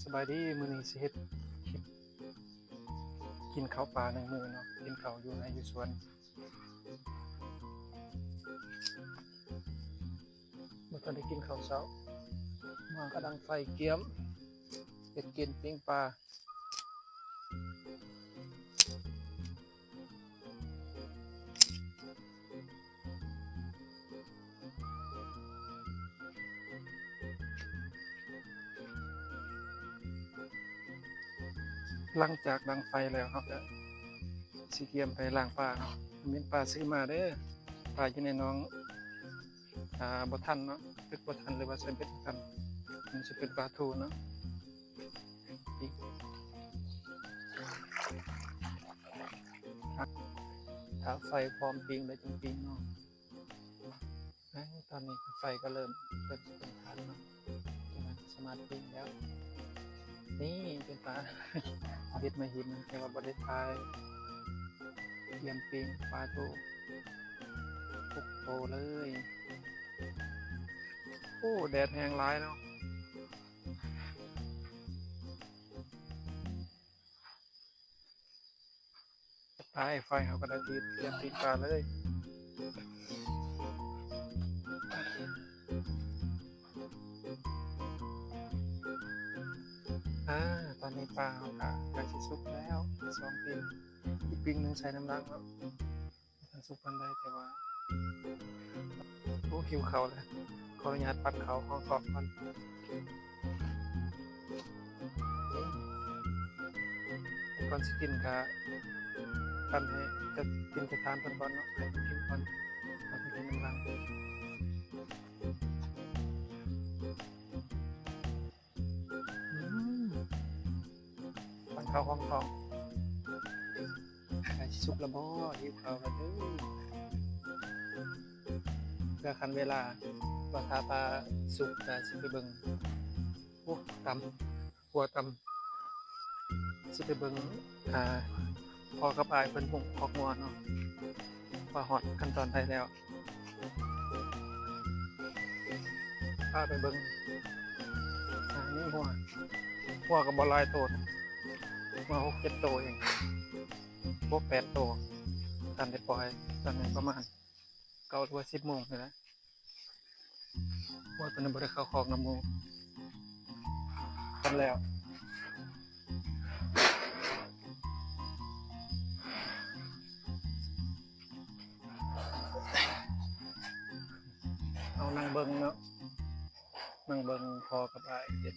ສະບາຍດີ ມື້ນີ້ຊິເຮັດຄລິບກິນເຂົ້າປ່າໜຶ່ງມື້ເນາະ ກິນເຂົ້າຢູ່ໄຮ່ຢູ່ສວນ. ບໍ່ທັນໄດ້ກິນເຂົ້າເຊົ້າ ມາກະດັງໄຟກຽມ ເຮັດກິນ ປີ້ງປາ. ຫຼັງຈາກດັງໄຟແລ້ວ ເຮົາກະຊິກຽມໄປລ້າງປາເນາະ. ແມ່ນປາຊື້ມາເດີ ປາຢູ່ໃນໜອງ ອ່າ ບໍ່ທັນເນາະ ຕຶກບໍ່ທັນ ຫຼືວ່າໃສ່ເບັດບໍ່ທັນ ມັນຊິເປັນປາທູເນາະ. ຖ້າໄຟພ້ອມປີ້ງແລ້ວຈຶ່ງປີ້ງເນາະ. ເອີ ຕອນນີ້ໄຟກະເລີ່ມ ເລີ່ມຊິເປັນຖ່ານເນາະ ສາມາດປີ້ງແລ້ວ. ນີ້ເປັນປາ ເຮັດມາເຫັນ ແຕ່ວ່າບໍ່ໄດ້ຖ່າຍ. ກຽມປີ້ງປາທູ ທຸກໂຕເລີຍ. ໂອ້ ແດດແຮງຫຼາຍເນາະ. ໄປ ໄຟເຮົາກະໄດ້ຕິດ ກຽມປີ້ງປາເລີຍ. ອາ ຕອນນີ້ປາເຮົາກະໃກ້ຊິສຸກແລ້ວ ສອງປີ້ງ ອີກປີ້ງໜຶ່ງໃສ່ນຳຫຼັງເນາະ. ບໍ່ທັນສຸກປານໃດ ແຕ່ວ່າ ໂອ້ ຫິວເຂົ້າແລ້ວ. ຂໍອະນຸຍາດປັດເຂົ້າຫ້ອງກອງກ່ອນ. ກ່ອນຊິກິນກະປັ້ນໃຫ້ ຈະກິນຈະທານເພິ່ນກ່ອນເນາະ ໃຫ້ເພິ່ນກິນກ່ອນ ເຮົາຈະກິນນຳຫຼັງ. ອືມ ປັ້ນເຂົ້າຫ້ອງກອງ. ໃກ້ຊິສຸກແລ້ວບໍ? ຫິວເຂົ້າແລ້ວເດີ. ເພື່ອຄັນເວລາວ່າຖ້າປາສຸກກະຊິໄປເບິ່ງ. ໂອ້ ຕຳ ຂົ້ວຕຳ ຊິໄປເບິ່ງ ອ່າ ພໍ່ກັບອ້າຍເພິ່ນຫຸ້ງຄອກງົວເນາະ ວ່າຮອດຂັ້ນຕອນໃດແລ້ວ. ພາໄປເບິ່ງ ອ່າ ນີ້ງົວ ງົວກະບໍ່ຫຼາຍໂຕ ງົວຫົກເຈັດໂຕເອງ ບໍ່ແປດໂຕ ທັນໄດ້ປ່ອຍ. ຕອນນີ້ປະມານເກົ້າຫຼືວ່າສິບໂມງນີ້ແຫຼະ. ໂອ້ຍ ປານນັ້ນບໍ່ໄດ້ເຂົ້າຄອກນຳໝູ່ກັນແລ້ວ. ເຮົານັ່ງເບິ່ງເນາະ ນັ່ງເບິ່ງພໍ່ກັບອ້າຍເຮັດ